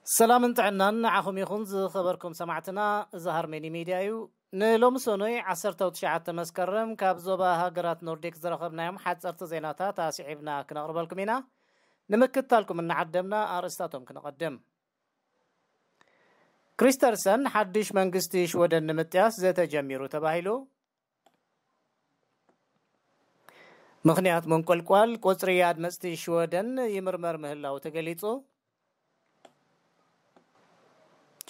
ሰላምን ጥዕናን ንዓኹም ይኹን ዝኸበርኩም ሰማዕትና። እዚ ሃርሜኒ ሚድያ እዩ። ንሎሚ ሰኑይ ዓሰርተ ትሽዓተ መስከረም ካብ ዞባ ሃገራት ኖርዲክ ዝረኸብናዮም ሓፀርቲ ዜናታት ኣስዒብና ክነቕርበልኩም ኢና። ንምክትታልኩም እናዓደምና ኣርእስታቶም ክነቐድም። ክሪስተርሰን ሓድሽ መንግስቲ ሽወደን ንምጥያስ ዘተ ጀሚሩ ተባሂሉ። ምኽንያት መንቆልቋል ቁፅሪ ኣድመፅቲ ሽወደን ይምርመር ምህላው ተገሊፁ።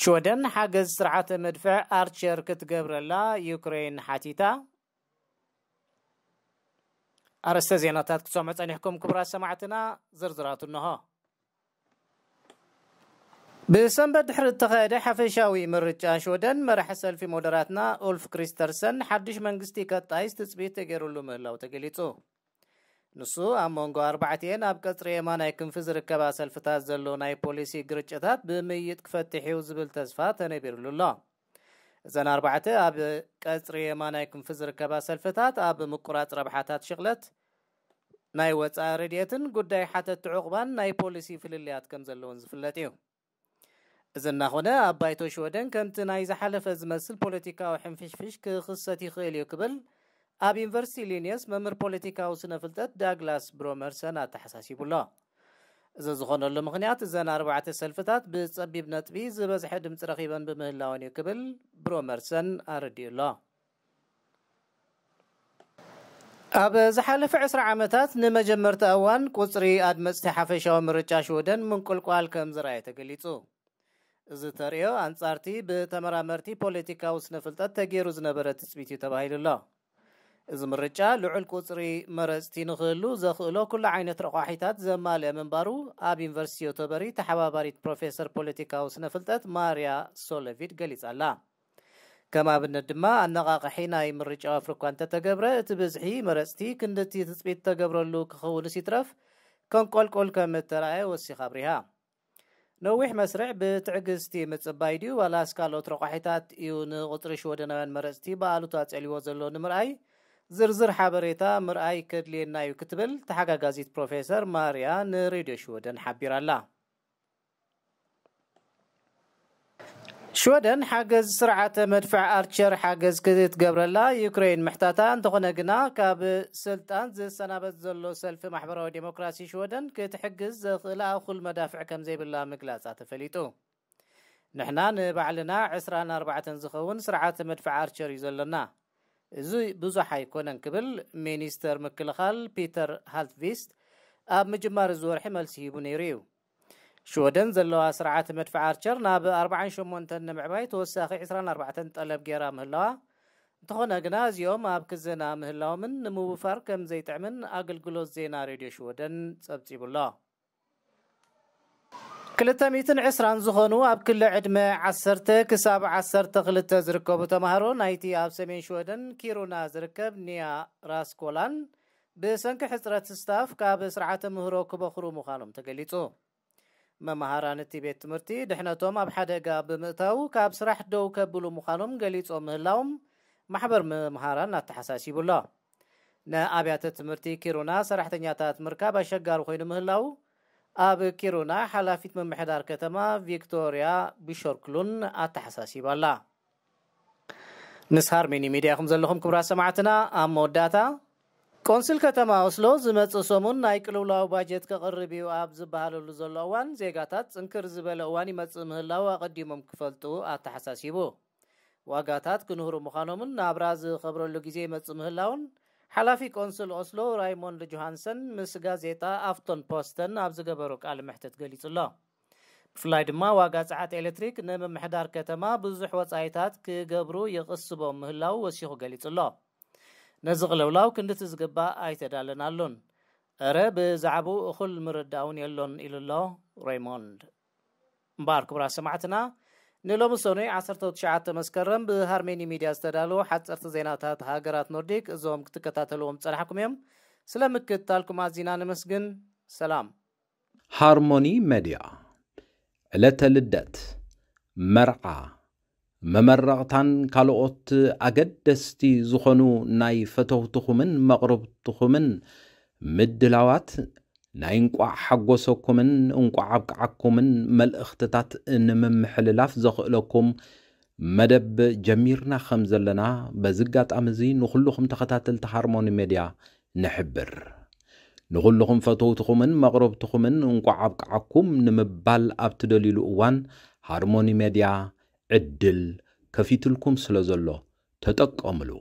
ሽወደን ሓገዝ ስርዓተ መድፍዕ ኣርቸር ክትገብረላ ዩክሬን ሓቲታ። ኣርእስተ ዜናታት ክትሰምዑ ጸኒሕኩም ክቡራት ሰማዕትና፣ ዝርዝራቱ እንሆ። ብሰንበት ድሕሪ እተኻየደ ሓፈሻዊ ምርጫ ሽወደን፣ መራሒ ሰልፊ ሞደራትና ኡልፍ ክሪስተርሰን ሓድሽ መንግስቲ ከጣይስ ትጽቢት ተገይሩሉ ምህላው ተገሊጹ። ንሱ ኣብ መንጎ ኣርባዕቲኤን ኣብ ቀጽሪ የማናይ ክንፊ ዝርከባ ሰልፍታት ዘሎ ናይ ፖሊሲ ግርጭታት ብምይይጥ ክፈትሕ እዩ ዝብል ተስፋ ተነቢሩሉ ኣሎ። እዘን ኣርባዕተ ኣብ ቀጽሪ የማናይ ክንፊ ዝርከባ ሰልፍታት ኣብ ምቁራጽ ረብሓታት ሽቕለት፣ ናይ ወጻኢ ረድኤትን ጉዳይ ሓተትቲ ዕቑባን ናይ ፖሊሲ ፍልልያት ከም ዘለውን ዝፍለጥ እዩ። እዚ እናኾነ ኣብ ባይቶ ሽወደን ከምቲ ናይ ዝሓለፈ ዝመስል ፖለቲካዊ ሕንፍሽፍሽ ክኽሰት ይኽእል እዩ ክብል ኣብ ዩኒቨርሲቲ ሊንየስ መምህር ፖለቲካዊ ስነ ፍልጠት ዳግላስ ብሮመርሰን ኣተሓሳሲቡ ኣሎ። እዚ ዝኾነሉ ምኽንያት እዘን ኣርባዕተ ሰልፍታት ብጸቢብ ነጥቢ ዝበዝሐ ድምፂ ረኺበን ብምህላወን እዩ ክብል ብሮመርሰን ኣረዲኡ ኣሎ። ኣብ ዝሓለፈ ዕስራ ዓመታት ንመጀመርታ እዋን ቁፅሪ ኣድመፅቲ ሓፈሻዊ ምርጫ ሽወደን ምንቁልቋል ከም ዝረኣየ ተገሊፁ። እዚ ተርእዮ ኣንጻርቲ ብተመራመርቲ ፖለቲካዊ ስነ ፍልጠት ተገይሩ ዝነበረ ትጽቢት እዩ ተባሂሉ ኣሎ። እዚ ምርጫ ልዑል ቁጽሪ መረጽቲ ንኽህሉ ዘኽእሎ ኩሉ ዓይነት ረቋሒታት ዘማልአ ምንባሩ ኣብ ዩኒቨርሲቲ ዮቶበሪ ተሓባባሪት ፕሮፌሰር ፖለቲካዊ ስነ ፍልጠት ማርያ ሶለቪድ ገሊጻ ኣላ። ከም ኣብነት ድማ ኣነቓቕሒ ናይ ምርጫ ወፍሪ እኳ እንተተገብረ እቲ ብዝሒ መረጽቲ ክንድቲ ትጽቢት ተገብረሉ ክኽውንስ ይትረፍ ከንቆልቁል ከም እተራእየ ወሲኻ ኣብሪሃ። ነዊሕ መስርዕ ብትዕግስቲ ምጽባይ ድዩ ዋላስ ካልኦት ረቋሒታት እዩ ንቁጽሪ ሽወደናውያን መረጽቲ ብኣሉታ ጸልዎ ዘሎ ንምርኣይ ዝርዝር ሓበሬታ ምርኣይ ከድልየና እዩ ክትብል ተሓጋጋዚት ፕሮፌሰር ማርያ ንሬድዮ ሽወደን ሓቢራ ኣላ። ሽወደን ሓገዝ ስርዓተ መድፍዕ ኣርቸር ሓገዝ ክትገብረላ ዩክሬን ምሕታታ እንተኾነ ግና ካብ ስልጣን ዝሰናበት ዘሎ ሰልፊ ማሕበራዊ ዴሞክራሲ ሽወደን ክትሕግዝ ዘኽእላ እኹል መዳፍዕ ከም ዘይብላ ምግላጻ ተፈሊጡ። ንሕና ንባዕልና ዕስራን ኣርባዕተን ዝኸውን ስርዓተ መድፍዕ ኣርቸር እዩ ዘለና። እዚ ብዙሕ ኣይኮነን ክብል ሚኒስተር ምክልኻል ፒተር ሃልትቪስት ኣብ ምጅማር እዚ ወርሒ መልሲ ሂቡ ነይሩ እዩ። ሽወደን ዘለዋ ስርዓተ መድፍዕ ኣርቸር ናብ ኣርባዓን ሸሞንተን ንምዕባይ ተወሳኺ ዕስራን ኣርባዕተን ጠለብ ገይራ ምህላዋ፣ እንተኾነ ግና እዚኦም ኣብ ክዘና ምህላዎምን ንምውፋር ከም ዘይጥዕምን ኣገልግሎት ዜና ሬድዮ ሽወደን ጸብጺቡ ኣሎ። ክልተ ሚእትን ዕስራን ዝኾኑ ኣብ ክሊ ዕድመ ዓሰርተ ክሳብ ዓሰርተ ክልተ ዝርከቡ ተማሃሮ ናይቲ ኣብ ሰሜን ሽወደን ኪሩና ዝርከብ ኒያ ራስኮላን ብሰንኪ ሕጽረት ስታፍ ካብ ስርዓተ ምህሮ ክበኽሩ ምዃኖም ተገሊጹ። መምሃራን እቲ ቤት ትምህርቲ ድሕነቶም ኣብ ሓደጋ ብምእታው ካብ ስራሕ ደው ከብሉ ምዃኖም ገሊጾም ምህላዎም ማሕበር መምሃራን ኣተሓሳሲቡ ኣሎ። ንኣብያተ ትምህርቲ ኪሩና ሰራሕተኛታት ምርካብ ኣሸጋሪ ኮይኑ ምህላው ኣብ ኪሩና ሓላፊት ምምሕዳር ከተማ ቪክቶርያ ቢሾርክሉን ኣተሓሳሲባ ኣላ። ምስ ሃርሜኒ ሚድያ ኢኹም ዘለኹም ክቡራት ሰማዕትና። ኣብ መወዳእታ፣ ቆንስል ከተማ ኦስሎ ዝመጽእ ሰሙን ናይ ቅልውላው ባጀት ከቕርብ እዩ ኣብ ዝበሃለሉ ዘሎ እዋን፣ ዜጋታት ጽንክር ዝበለ እዋን ይመጽእ ምህላው ኣቐዲሞም ክፈልጡ ኣተሓሳሲቡ። ዋጋታት ክንህሩ ምዃኖምን ናብራ ዝኸብረሉ ግዜ ይመጽእ ምህላውን ሓላፊ ቆንስል ኦስሎ ራይሞንድ ጆሃንሰን ምስ ጋዜጣ ኣፍቶን ፖስተን ኣብ ዝገበሮ ቃለ መሕትት ገሊጹ ኣሎ። ብፍላይ ድማ ዋጋ ጸዓት ኤሌክትሪክ ንምምሕዳር ከተማ ብዙሕ ወጻኢታት ክገብሩ ይቕስቦም ምህላው ወሲኹ ገሊጹ ኣሎ። ነዚ ቅልውላው ክንድቲ ዝግባእ ኣይተዳለናሉን። እረ ብዛዕባኡ እኹል ምርዳእ እውን የሎን ኢሉ ኣሎ ሬይሞንድ። እምበኣር ክቡራት ሰማዕትና፣ ንሎሚ ሰኑይ ዓሰርተ ትሽዓተ መስከረም ብሃርሜኒ ሚድያ ዝተዳለዉ ሓፀርቲ ዜናታት ሃገራት ኖርዲክ እዞም ክትከታተልዎም ዝጸናሕኩም እዮም። ስለ ምክትታልኩም ኣዚና ነመስግን። ሰላም። ሃርሞኒ መድያ፣ ዕለተ ልደት፣ መርዓ፣ መመረቕታን ካልኦት ኣገደስቲ ዝኾኑ ናይ ፈተውትኹምን መቕርብትኹምን ምድላዋት ናይ እንቋዕ ሓጎሰኩምን እንቋዕ ኣብቅዓኩምን መልእኽትታት ንምምሕልላፍ ዘኽእለኩም መደብ ጀሚርና ከም ዘለና በዚ ኣጋጣሚ እዚ ንኹልኹም ተኸታተልቲ ሃርሞኒ ሜድያ ንሕብር። ንኹልኹም ፈተውትኹምን መቕረብትኹምን እንቋዕ ኣብቅዓኩም ንምባል ኣብ ትደልዩሉ እዋን ሃርሞኒ ሜድያ ዕድል ከፊትልኩም ስለ ዘሎ ተጠቀምሉ።